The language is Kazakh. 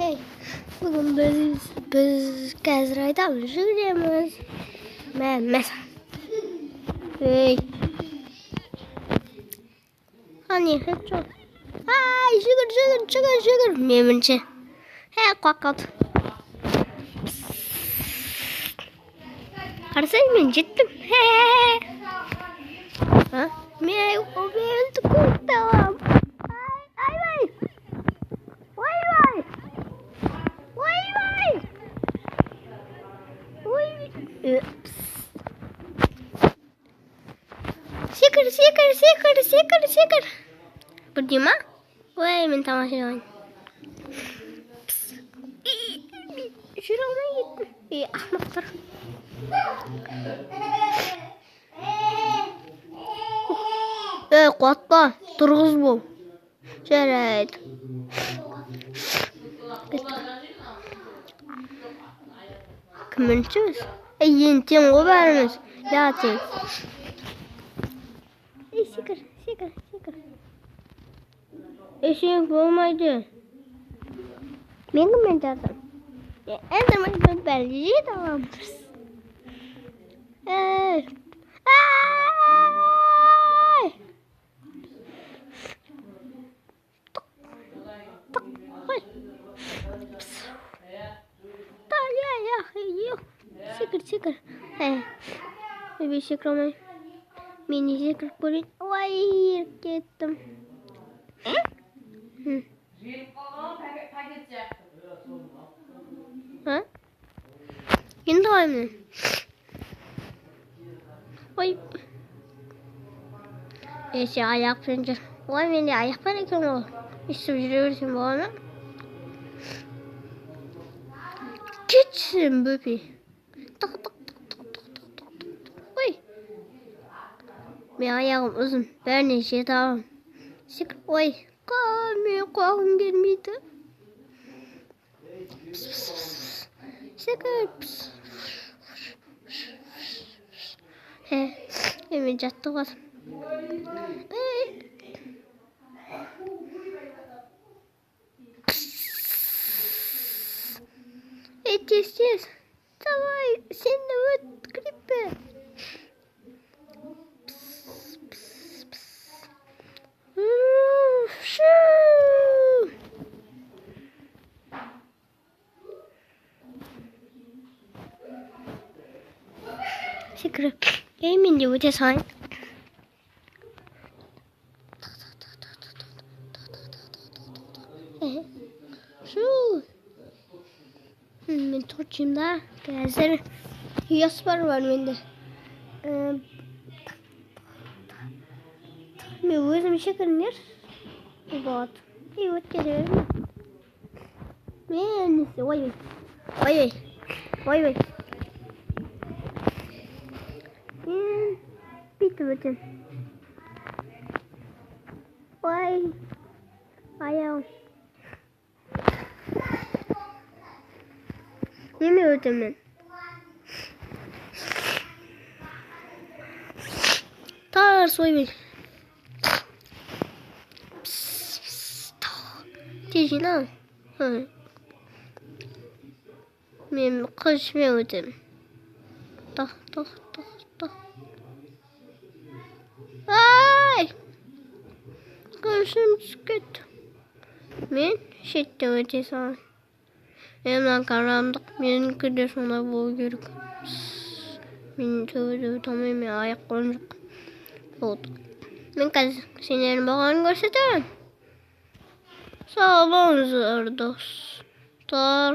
Ей, бүгін біз қазір айтамыз, жүгіреміз. Мә, Ей. Қане, хедшот. Ай, жүгір, жүгір, жүгір, жүгір. Мен бірінші. Хе, құлап қалды. Қарасай, мен жеттім. Хе. А? Мен көкталам. Ай, айбай. Ойбай. Ойбай. Ой. Секір, секір, секір, секір, секір. Бірдей ма? Ой, мен тамашалайын. Жүре алмай кеттім. Ей, ақымақтар. Ей, қуатпа, тұрғыз бол. Жарайды. Кеттік. Кім бірінші біз? Ей, енді тең ғой бәріміз. Я тең. Ей, секір, секір, секір. Ей, сен болмайды. Мен кіммен жатырмын? Эндермен бәрі жете аламыз. Ей! Ай! Тық, тық, ой. Та, я, я, я. Секір, секір. Эй, ойбай, секіре алмаймын. Мен не секіріп көрейін. Ой, еріп кеттім. Желіп қалған пакет сияқты. А? Енді қалай мен? Ой. Ей, сен аяқпен жүр. Ой, менде аяқ бар екен ғой. Өйстіп жүре берсем болады ма? Кетші, бөпе. Тық, тық, тық, тық, тық, тық, тық, тық. Ой. Мен аяғым ұзын, бәріне жете аламын. Секір, ой, мен құлағым келмейді. Пс, пс, пс. Секір, пс. Хе, мен жаттығып жатырмын. Ей. Ей, тез, тез. Давай, сен де өт, крипер. Пс, пс, пс. Шу. Секіріп. Ей, мен де өте салайын. Шу. Мен торт жеймін да. Қазір жоспар бар менде. Мен өзім секіріңдер. Вот. И өткезе беремін. Мен ой, ой, ой, ой. Мен бүйтіп өтемін. Ой, аяғым. Неме өтемін мен? Тарс, ойбай. Тез жинал. Мен қылышпен өтемін. Тақ, тақ, тақ, тақ. Ай! Қылышым түсіп кетті. Мен шеттен өте саламын. Мына қарамдық, менікі де сондай болу керек. Мен төбеде өте алмаймын, мен аяқ қолым жоқ. Болды. Мен қазір сендердің бағаны көрсетемін. Сау болыңыздар, достар.